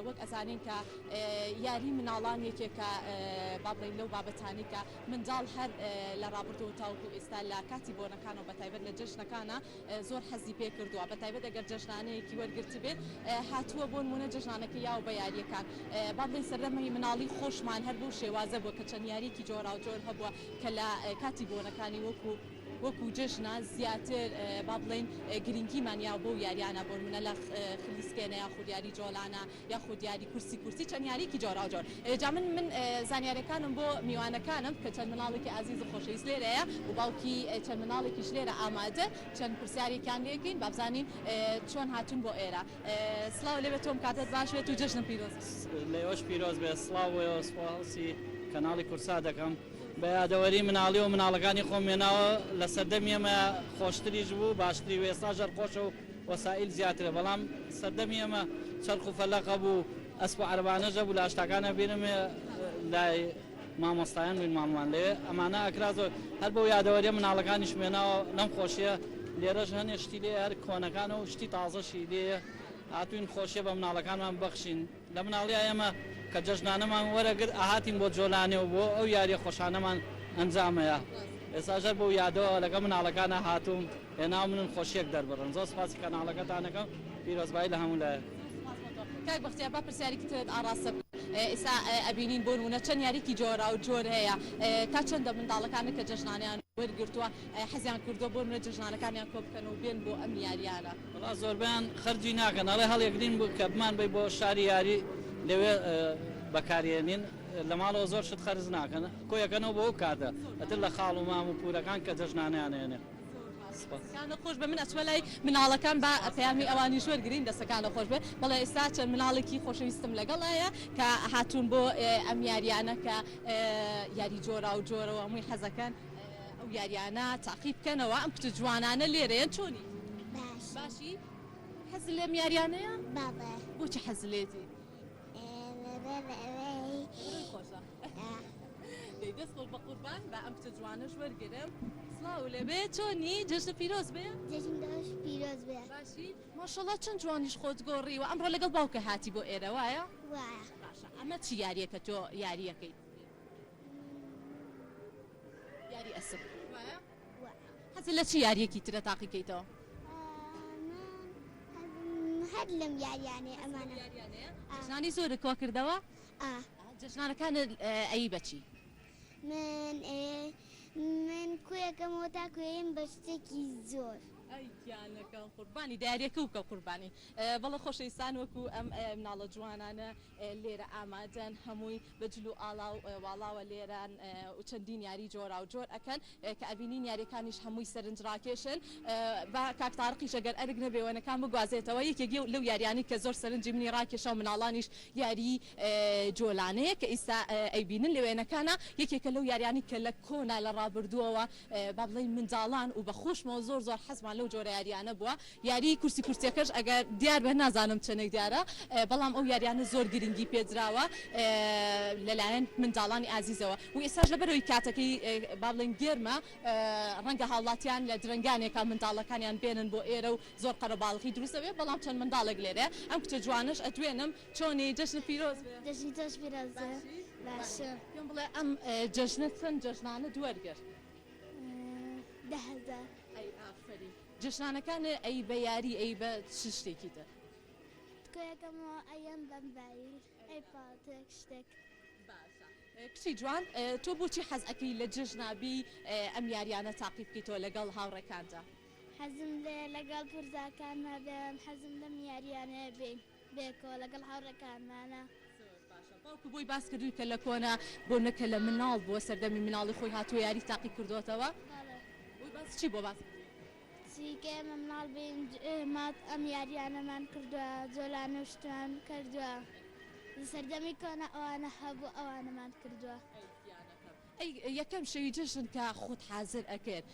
وەک ئەزانین کە یاری مناڵان یەکێکە با بڵێین لەو بابەتانەی کە منداڵ هەر لە ڕابردووەوە تاوەکو ئێستا لە کاتی بۆنەکانەوە بەتایبەت لە جەژنەکانا زۆر حەزی پێ کردووە بەتایبەت ئەگەر جەژنانەیەکی وەرگرتبێت هاتووە بۆ نموونە جەژنانەکەی یاوە بە یارییەکان با بڵێین سەردەمی مناڵی خۆشمان هەر بەو شێوازە بووە کە چەند یارییەکی جۆراوجۆر هەبووە کە لە کاتی بۆنەکانی وەکو وەکو جەژنە زیاتر با بڵێین گرنگیمان یاوە بەو یاریانە بۆ نموونە لە خلیسکێنە یاخود یاری جۆلانە یاخود یاری کورسی کورسی چەند یاریکی جۆراوجۆر جا من من زانیاریەکانم بۆ میوانەکانم کە چەند مناڵێکی ئازیز و خۆشەویست لێرەیە و باوکی چەند مناڵێکیش لێرە ئامادەن چەند پرسیارێکیان لێکەین با بزانین چۆن هاتوون بۆ ئێرە سڵاو لێبێت تۆم کاتت باش بێت و جەژنت پیرۆز بێت. لە ئێوەش پیرۆز بێت سڵاو بۆ ئێوە سوپاسی کەناڵی کوردسات دەکەم بە یادەوەری مناڵی و مناڵەکانی خۆم هێناوە لە سەردەمی ئێمە خۆشتریش بوو باشتری و ئێستاش هەر خۆشە و وەسائیل زیاترە بەڵام سەردەمی ئێمە چەرخ و فەلەق هەبوو ئەسپ و عەرەبانەش هەبوو لە هەشتاکانا بیرم لای مامۆستایان بووین ماڵمان لەوێ ئەمانە ئەکرا زۆر هەر بەو یادەوەریە مناڵەکانیشم هێناوە لەم خۆشیە لێرەش هەنێ شتی لێیە هەر کۆنەکانە و شتی تازەشی لێیە هاتووین خۆشیە بە مناڵەکانمان ببەخشین لە مناڵیا ئێمە کە جەژنانەمان وەرەگرت ئەهاتین بۆ جۆلانێ و بۆ ئەو یاریە خۆشانەمان ئەنجامەیا ئێستاش هەر بەو یادەوە لەگەڵ مناڵەکانا هاتووم هێناومنن خۆشیەک دەربڕن زۆر سوپاسی کەناڵەکەتان ئەکەم پیرۆزبایی لە هەموو لایەک. زۆر سوپاس بۆ تۆ کاک بەختیار با پرسیارێکی ترت ئاڕاستە بکەم ئێستا ئەبینین بۆ نمونە چەند یاریکی جۆراو جۆر هەیە تا چەندە منداڵەکانت کە جەژنانەیان وەرگرتووە حەزیان کردووە بۆ نمونە جەژنانەکانیان کۆ بکەنەوە و بێن بۆ ئەم یاریانە؟ وەڵا زۆربەیان خەرجی ناکەن ئەڵێ هەڵیەگرین کە بمان بەی بۆ شاری یاری لەوێ بەکاریێنین لە ماڵەوە زۆر شت خەرج ناکەن کۆیەکەنەوە بۆ ئەو کاتە ئەتر لە خاڵ و مام و پورەکان کە جەژنانەیان ئەیەنێ. زۆر باش دەستەکانت خۆش بێ من ئەچمە لای مناڵەکان با پەیامی ئەوانیش وەرگرین دەستەکانت خۆش بێ بەڵێ ئێستا چەند مناڵێکی خۆشەویستم لەگەڵایە کە هاتوون بۆ ئەم یاریانە کە یاری جۆراو جۆرەوە هەمووی حەزەکەن ئەو یاریانە تاقی بکەنەوە ئەم کچە جوانانە لێرەیەن چۆنی؟ باش. باشی؟ حەزت لەم یاریانەیە؟ بەڵێ. بۆچی حەزت لێتی؟ لەبەر ئەوەی. لەبەر خۆشە. دەی دەست خۆش بەقوربان با ئەم کچە جوانەش وەرگرم. سڵاو لێبێ چۆنی؟ جەژنت پیرۆز بێ. جەژنت پیرۆز بێ. باشی؟ ماشەڵا چەند جوانیش خۆت گۆڕیوە ئەمڕۆ لەگەڵ باوکە هاتی بۆ ئێرە وایە؟ وایە. باشە ئەمە چ یاریەکە تۆ یاریەکەی؟ یاری ئەسپ وایە؟ حەزت لە چ یاریەکی ترە تاقی کەیتەوە؟ من حەزم هەر لەم یاریانەیە ئەمانە. یاریانەیە؟ جەژنانی زۆرت کۆ کردەوە؟ ئا. جەژنانەکانت ئەیی بە چی؟ من من کوێکەمەوە تا کوێیم بە شتێکی زۆر. ئەی گیانەکەم قوربانی دیاریەکەو بکە قوربانی. بەڵێ خۆشەویستان وەکو ئەم مناڵە جوانانە لێرە ئامادەن هەمووی بە جل و ئاڵا و واڵاوە لێرەن و چەندین یاری جۆراوجۆر ئەکەن کە ئەبینین یاریەکانیش هەمووی سەرنج ڕاکێشن با کاک تارقیش ئەگەر ئەرک نەبێ وێنەکان بگوازێتەوە یەکێک لەو یاریانەی کە زۆر سەرنجی منی ڕاکێشا و مناڵانیش یاری جۆلانەیە کە ئیستا ئەیبینن لە وێنەکانا یەکێکە لەو یاریانەی کە لە کۆنا لە ڕابردووەوە با بڵێین منداڵان و بە خۆشمەوە زۆر زۆر حەزمان لەو جۆرە یاریانە بووە یاری کورسی کورسیەکەش ئەگەر دیار بێت نازانم چەنێک دیارە بەڵام ئەو یاریانە زۆر گرنگی پێدراوە لەلایەن منداڵانی ئازیزەوە و ئێستاش لەبەرئەوەی کاتەکەی با بڵێین گەرمە ڕەنگە هاوڵاتیان لە درەنگانێکا منداڵەکانیان بێنن بۆ ئێرە و زۆر قەرەباڵغی دروست ئەبێ بەڵام چەند منداڵێک لێرەیە ئەم کچە جوانەش ئەدوێنم چۆنی جەژنت پیرۆز بێ؟ جەژنی تۆش پیرۆز بێ. باشی؟ باشم. پێم بڵێ ئەم جەژنە چەند جەژنانەت وەرگرت؟ 10,000. ئەی ئافەرین. جەژنانەکان ئەی بە یاری ئەی بە چ شتێکی تر؟ تکۆیەکەمەوە ئەیەم بە مبایل ئەی پاڵتۆیەک شتێک. باشە کچی جوان تۆ بۆچی حەز ئەکەی لە جەژنا بی ئەم یاریانە تاقی بکەیتەوە لەگەڵ هاوڕێکانتا؟ حەزم لێیە لەگەڵ پورزاکانما بێم حەزم لەم یاریانەیە بێین بێکەوە لەگەڵ هاوڕێکانمانا. زۆر باشە باوکو بۆی باس کردووی کە لە کۆنا بۆ نە کە لە مناڵ بووە سەردەمی مناڵی خۆی هاتووە یاری تاقی کردۆتەوە؟ بەڵێ. بۆی باس چی بۆ باس کردووی؟ چی کە ئێمە مناڵ بووین ئێمە ئەم یاریانەمان کردووە جۆلانە و شتمان کردووە لە سەردەمی کۆنا ئەوانە هەبوو ئەوانەمان کردووە. ئەی گیانەکەم ئەی یەکەم شەوی جەژن کە خۆت حازر ئەکرد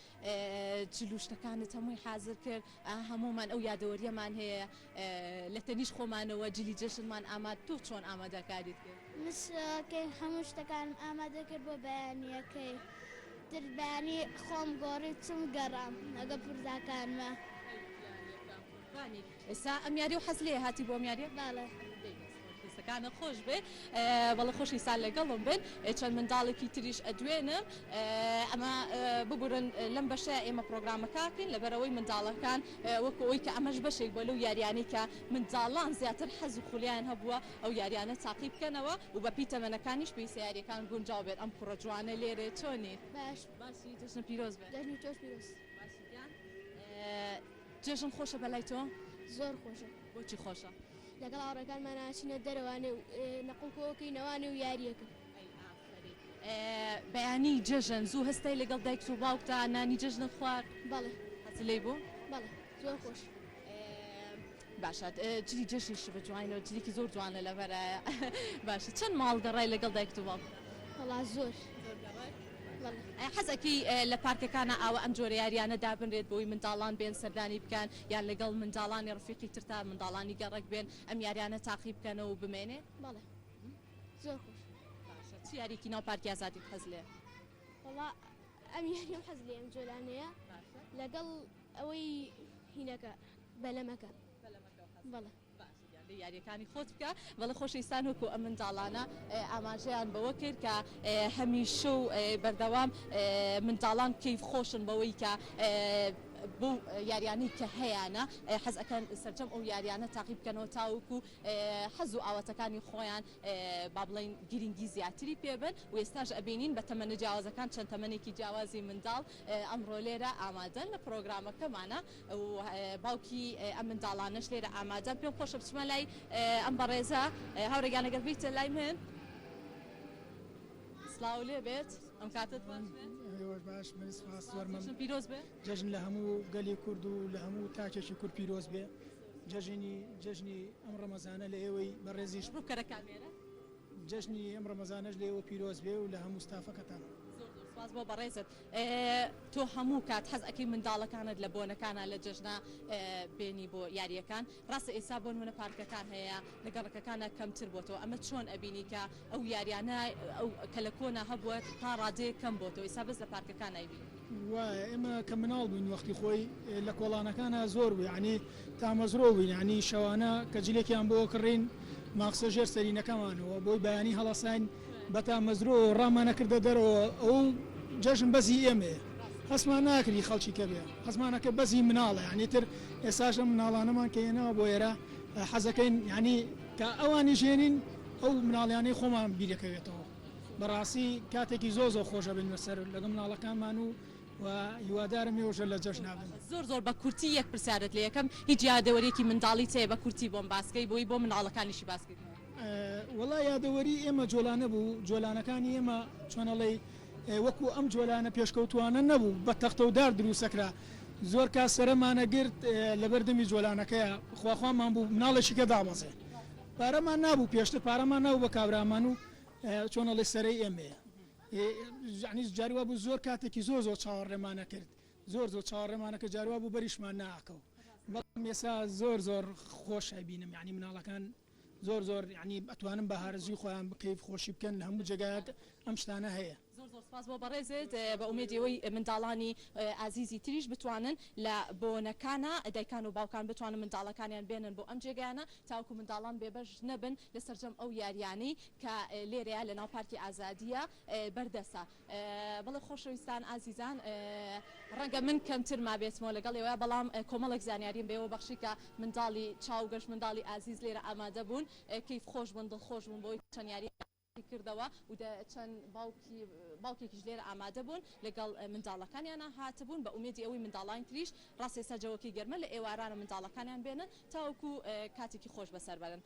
جل و شتەکانت هەمووی حازر کرد هەموومان ئەو یادەوەریەمان هەیە لە تەنیشت خۆمانەوە جلی جەژنمان ئاماد تۆ چۆن ئامادەکاریت کرد؟ من شەوەکەی هەموو شتەکانم ئامادە کرد بۆ بەیانیەکەی تر بەیانی خۆم گۆڕی چوم گەڕام لەگەڵ پورزاکانما. ئەی گیانەکەم قوربانی ئێستا ئەم یاریەو حەز لێیە هاتی بۆ ئەم یاریە؟ بەڵێ. دەی دەست خۆش دەستەکانت. دەستەکانت خۆش بێ. بەڵێ خۆشەویستان لەگەڵم بن چەند منداڵێکی تریش ئەدوێنم. ئەمە ببورن لەم بەشەیا ئێمە پڕۆگرامەکە ئەکەین لەبەرئەوەی منداڵەکان وەکو ئەوەی کە ئەمەش بەشێک بووە لەو یاریانەی کە منداڵان زیاتر حەز و خولیایان هەبووە ئەو یاریانە تاقی بکەنەوە و بەپێی تەمەنەکانیش پێویستە یاریەکان گونجاو بێت. ئەم کوڕە جوانە لێرەیە چۆنی؟ باش. باشی جەژنت پیرۆز بێت. جەژنی تۆش پیرۆز. باشی گیان جەژن خۆشە بەلای تۆ؟ زۆر خۆشە. بۆچی خۆشە؟ لەگەڵ هاوڕێکانمان ئەچینە دەرەوانێ و نەقڵ کۆکەینەوانێ و یاریەکەن. ئەی ئافەرین. بەیانی جەژن زوو هەستای لەگەڵ دایکت و باوکتا نانی جەژنت خوارد؟ بەڵێ. حەزت لێی بوو؟ بەڵێ زۆر خۆش. باشە جلی جەژنیشت بە جوانیەوە جلێکی زۆر جوانە لەبەرایە باشە چەند ماڵ گەڕای لەگەڵ دایکت و باوکتا؟ وەڵا زۆر. زۆر گەڕای؟ بەڵێ. حەز ئەکەی لە پارکەکانا ئاوا ئەم جۆرە یاریانە دابنرێت بۆی منداڵان بێن سەردانی بکەن یان لەگەڵ منداڵانی ڕفیقی ترتا منداڵانی گەڕەک بێن ئەم یاریانە تاقی بکەنەوە و بمێنێ؟ بەڵێ زۆر خۆش. باشە چ یاریەکی ناو پارکی ئازادیت حەز لێیە؟ وەڵا ئەم یاریەم حەز لێیە ئەم جۆلانەیە باشە. لەگەڵ ئەوەی هینەکە بەلەمەکە. بەلەمەکەو حەز بەڵێ. باشە گیان لە یاریەکانی خۆت بکە. بەڵێ خۆشەویستان وەکو ئەم منداڵانە ئاماژەیان بەوە کرد کە هەمیشە و بەردەوام منداڵان کەیف خۆشن بەوەی کە بەو یاریانەی کە هەیانە حەز ئەکەن سەرجەم ئەو یاریانە تاقی بکەنەوە تاوەکو حەز و ئاواتەکانی خۆیان با بڵێین گرنگی زیاتری پێ بەن و ئێستاش ئەبینین بە تەمەنە جیاوازەکان چەند تەمەنێکی جیاوازی منداڵ ئەمڕۆ لێرە ئامادەن لە پڕۆگرامەکەمانە و باوکی ئەم منداڵانەش لێرە ئامادەن. پێم خۆشە بچمە لای ئەم بەڕێزە. هاوڕێ گیان ئەگەر بیتە لای من. سڵاو لێ بێت. ئەم کاتت باش بێت. ئێوەش باش من سپاس زۆر مەمنون. جەژن پیرۆز بێ. جەژن لە هەموو گەلی کورد و لە هەموو تاکێکی کورد پیرۆز بێ. جەژنی جەژنی ئەم ڕەمەزانە لە ئێوەی بەڕێزیش ڕووبکەرە کامێرە. جەژنی ئەم ڕەمەزانەش لە ئێوە پیرۆز بێ و لە هەموو ستافەکەتان. زۆر زۆر سوپاس بۆ بەڕێزت. تۆ هەموو کات حەز ئەکەی منداڵەکانت لە بۆنەکانا لە جەژنا بێنی بۆ یارییەکان ڕاستە ئێستا بۆ نمونە پارکەکان هەیە لە گەڕەکەکانا کەمتر بۆتەوە ئەمە چۆن ئەبینی کە ئەو یاریانە ئەو کە لە کۆنا هەبووە تا ڕادەیەک کەم بۆتەوە ئێستا بەس لە پارکەکان ئەیبینی؟ وایە ئێمە کە مناڵ بووین وەختی خۆی لە کۆڵانەکانا زۆر بوو یانی تامەزرۆ بووین یانی شەوانە کە جلێکیان بۆ کڕین ماخسە ژێر سەرینەکەمانەوە بۆی بەیانی هەڵەساین بە تامەزرۆ ڕامانەکردە دەرەوە ئەو جەژن بەزی ئێمەیە هەستمان ناکردی خەڵکی کە بێ هەستمانەکە بەزی مناڵە یانی تر ئێستاش ئەم مناڵانەمان کە هێناوە بۆ ئێرە حەزەکەین یانی کە ئەوانیش هێنین ئەو مناڵیانەی خۆمان بیرەکەوێتەوە بەڕاستی کاتێکی زۆر زۆر خۆش ئەبین بەسەر لەگەڵ مناڵەکانمان و و هیوادارم ئێوەش لە جەژنا بن. زۆر زۆر بە کورتی یەک پرسیارت لێ ئەکەم هیچ یادەوەریەکی منداڵیت هەیە بە کورتی بۆم باس کەی بۆی بۆ منداڵەکانیشی باس کەی. وەڵا یادەوەری ئێمە جۆلانە بوو جۆلانەکانی ئێمە چۆن ئەڵێی وەکو ئەم جۆلانە پێشکەوتوانە نەبوو بە تەختە و دار دروستەکرا زۆر کات سەرەمانە گرت لەبەر دەمی جۆلانەکەیا خواخوامان بوو مناڵێکی کە دابەزێ پارەمان نابوو پێشتر پارەمان نابوو بە کابرامان و چۆن ئەڵێ سەرەی ئێمەیە یعنی جاری وابوو زۆر کاتێکی زۆر زۆر چاوەڕێمان نەکرد زۆر زۆر چاوەڕێمان نەکرد جاری وابوو بەریشمان ناکەوت بەڵام ئێستا زۆر زۆر خۆش ئەبینم یعنی مناڵەکان زۆر زۆر یعنی ئەتوانن بە هارەزووی خۆیان کەیف خۆشی بکەن لە هەموو جێگایەک ئەم شتانە هەیە. زۆر زۆر سپاس بۆ بەڕێزت بە ئومێدی ئەوەی منداڵانی ئازیزی تریش بتوانن لە بۆنەکانا دایکان و باوکان بتوانن منداڵەکانیان بێنن بۆ ئەم جێگایانە تاوەکو منداڵان بێبەش نەبن لە سەرجەم ئەو یاریانەی کە لێرەیە لە ناو پارکی ئازادیە بەردەسە. بەڵێ خۆشەویستان ئازیزان ڕەنگە من کەمتر مابێتمەوە لەگەڵ ئێوە بەڵام کۆمەڵێک زانیاریم بەێوە بەخشی کە منداڵی چاو گەش منداڵی ئازیز لێرە ئامادە بوون کەیف خۆش بوون دڵخۆش بوون بەوەی چەند یاری کردەوە و چەند باوکی باوکێکیش لێرە ئامادە بوون لەگەڵ منداڵەکانیانە هاتبوون بە ئومێدی ئەوەی منداڵانی تریش ڕاستە ئێستا جەوەکەی گەرمە لە ئێوارانە منداڵەکانیان بێنن تاوەکو کاتێکی خۆش بەسەر بەرن.